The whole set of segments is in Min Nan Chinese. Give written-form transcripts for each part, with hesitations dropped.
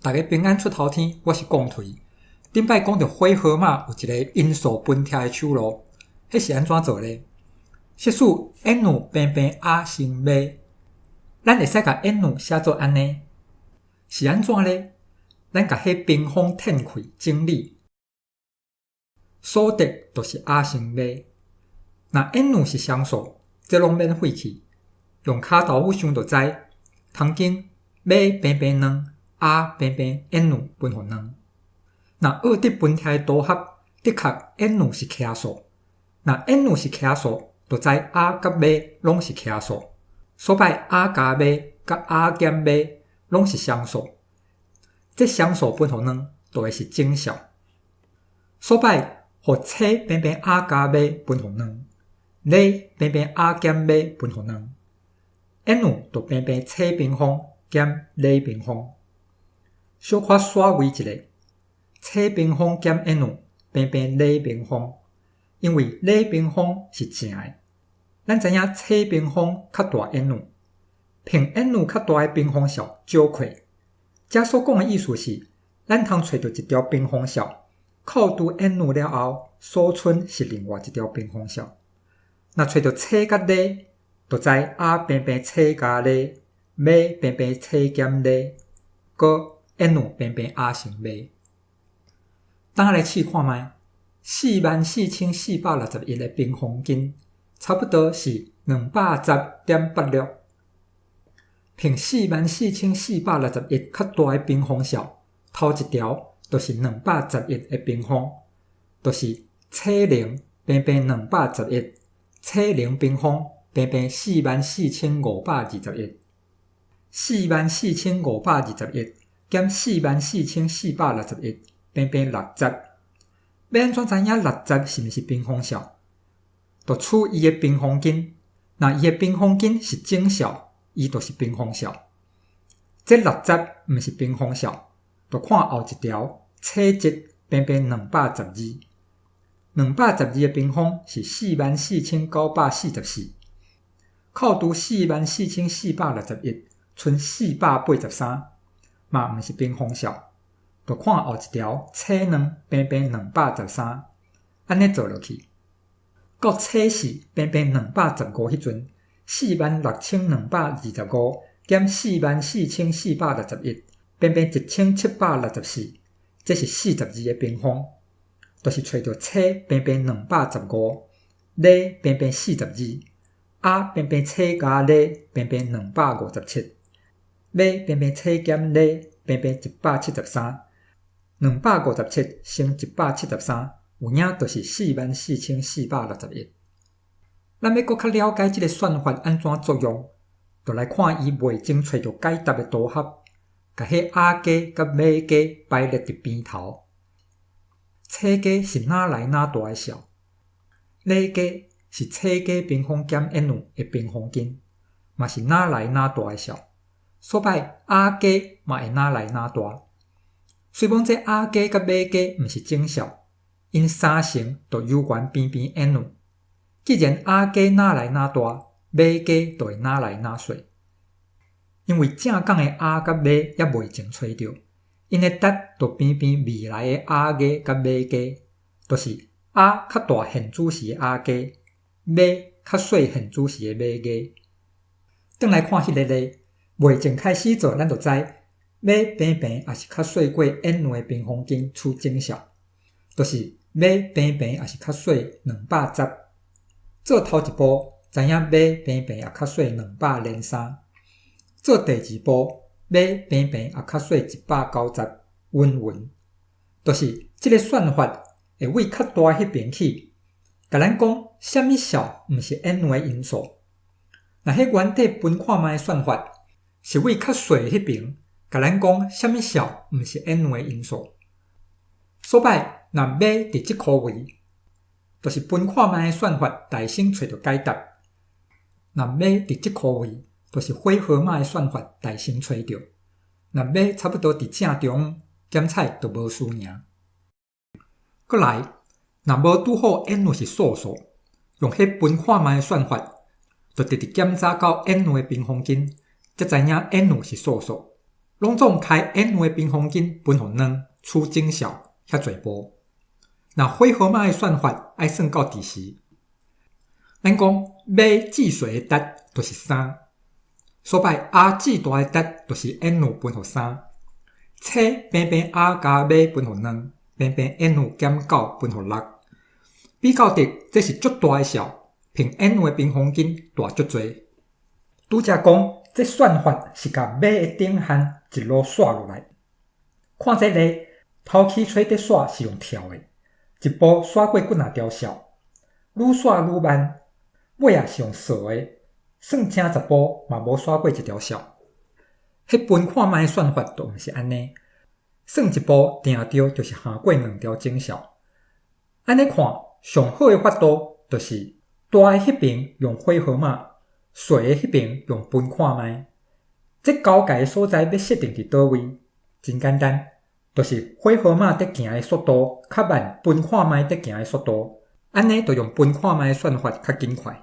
逐家平安出頭天，我是貢槌。頂擺講著火號碼有一个因素分拆的手路，彼是按怎做咧？設使 n 平平 r 乘馬，咱會使共 n 寫做按呢，是按怎咧？咱共彼平方褪開整理，所得就是 r 乘馬。若 n 是雙數，這攏免費去，用跤頭趺想就知，頭間馬平平兩，r 平平 n 分予兩。若僫佇分拆的圖合，的確 n 是奇數。若 n 是奇數，就知 r 佮馬攏是奇數。所擺 r 加馬佮 r 減馬攏是雙數。這雙數分予兩，就會是整數。所擺予車平平 r 加馬分予兩，馬平平 r 減馬分予兩，n 就平平車平方減馬平方。小可煞位一下，車平方減 n 平平馬平方，因為馬平方是正的。咱知影車平方較大 n，憑 n 較大的平方數少過。這所講的意思是，咱通揣著一條平方數，扣除 n 了後，所剩是另外一條平方數。若揣著車佮馬，就知 r 平平車加馬，馬平平車減馬，閣 n 平平 r 乘馬。等下來試看覓，44,461的平方斤，差不多是210.86。憑44,461較大的平方數，頭一條就是211的平方，就是車零平平211，車零平方平平44,521。44,521減44,461平平60。欲按怎知影六十是毋是平方數？就取伊的平方根，若伊的平方根是整數，伊就是平方數。這六十毋是平方數，就看後一條，車一平平212，212的平方是44,944，扣除44,461，賰483，嘛毋是平方數，就看後一條，車兩平平213，按呢做落去，到車四平平215彼陣，46,225減44,461平平1,764，這是42的平方，就是揣著車平平215，馬平平42，r 平平車加馬平平257，馬平平車減馬平平173，257乘173，有影就是44,461。咱欲閣較了解這个算法按怎作用，就來看伊袂前揣著解答的圖合，共彼 r 加佮馬加排列佇邊頭。車加是哪來哪大的數，馬加是車加平方減 n 的平方根，嘛是哪來哪大的數。所擺 r 加嘛會哪來哪大。雖罔這 r 加佮馬加毋是整數，𪜶三乘就猶原平平 n。既然 r 加哪來哪大，馬加就會哪來哪細。因為正仝的 r 佮馬猶袂前揣著，𪜶的值就平平未來的 r 加佮馬加，就是 r 較大現主時的 r 加，馬較細現主時的馬加。轉來看彼个例，袂前開始做，咱就知馬平平抑是較細過 n 的平方根取整數，就是馬平平抑是較細210。做頭一步，知影馬平平也較細203。做第二步，馬平平也較細190，云云，就是這个算法會為較大彼邊去，共咱講啥物數毋是 n 的因數。若彼原底分看覓的算法是為較細彼邊，共咱講啥物數毋是 n 的因數。所擺若馬佇這箍位，就是分看覓的算法代先揣著解答；若馬佇這箍位，就是火號碼的算法代先揣著。若馬差不多佇正中，檢採就無輸贏。閣來，若無拄好 n 是素數，用彼分看覓的算法，就直直檢查到 n 的平方根，才知影 n 是素數，攏攏總開 N 的平方根分予兩，取整數遐濟步。若火號碼的算法愛算到佇時，咱講馬至細的值就是三，所以 R 至大的值就是 N 分予三。車平平 R 加馬分予兩，平平 N 減九分予六。比較得這是足大的數，憑 N 的平方根大足濟。拄才講，這算法是共馬的頂限一路刷落來。看這例，頭起吹佇刷是用跳的，一步刷過幾若條數，愈刷愈慢。尾仔是用踅的，算正十步嘛無刷過一條數。彼分看覓的算法就毋是按呢，算一步定著就是行過兩條整數。按呢看，上好的法度就是大的彼爿用火號碼，細的彼爿用分看覓。這交界的所在欲設定佇佗位？真簡單，就是火號碼佇行的速度較慢，分看覓佇行的速度，按呢就用分看覓的算法較緊快。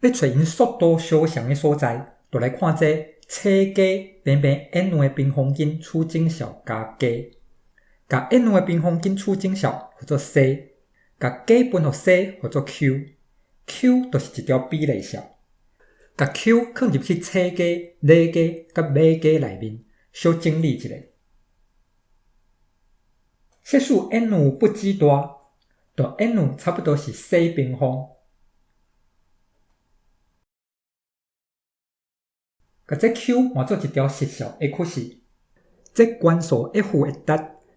欲揣𪜶速度相仝的所在，就來看這車加平平 N 的平方根取整數加加，共 N 的平方根取整數號做 C，共加分予 C 號做 Q，Q 就是一條比例數。共 Q 囥入去車加、馬加佮馬加內面，小整理一下。設使 N 不止大，就 N 差不多是 C 平方。共這 Q 換做一條實數 x，這懸數 F 的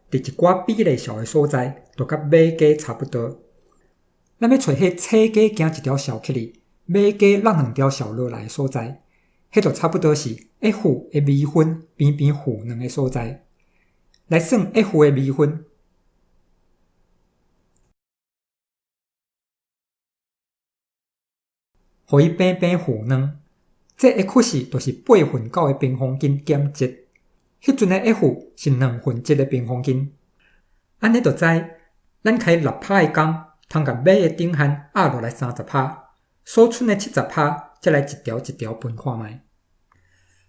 值佇一寡比例數的所在，就佮馬加差不多。咱欲揣彼車加行一條數起去，馬加落兩條數落來的所在，彼就差不多是 F 的微分邊邊負兩的所在。來算 F 的微分，予伊邊邊負兩。這 x 就是八分九的平方根減一，彼陣的 F 是兩分一的平方根。按呢就知，咱開六拍的工，通共馬的頂限壓落來30趴，所剩的70趴，才來一條一條分看覓。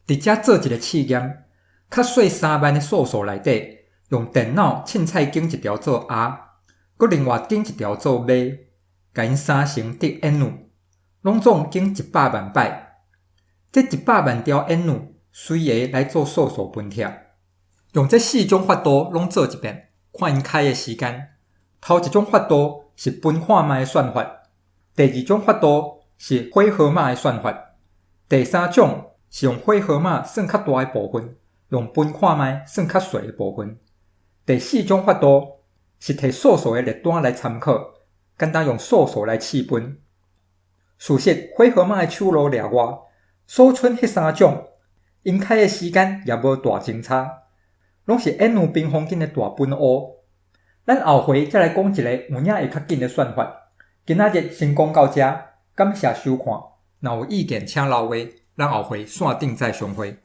佇遮做一个試驗，較細三萬的素數內底，用電腦凊彩揀一條做 R，閣另外揀一條做馬，共𪜶三乘得 N，攏總揀100萬擺。這100萬條 N 隨個來做素數分拆，用這四種法度攏做一遍，看𪜶開的時間。頭一種法度是分看覓的算法，第二種法度是火號碼的算法，第三種是用火號碼算較大的部分，用分看覓算較細的部分。第四種法度是提素數的列單來參考，簡單用素數來試分。事實火號碼的手路掠外，所剩彼三種，𪜶開的時間也無大相差，攏是 N 平方根的大本烏。咱後回才來講一个有影會較緊的算法。今仔日先講到遮，感謝收看。若有意見請留話，咱後回線頂再相會。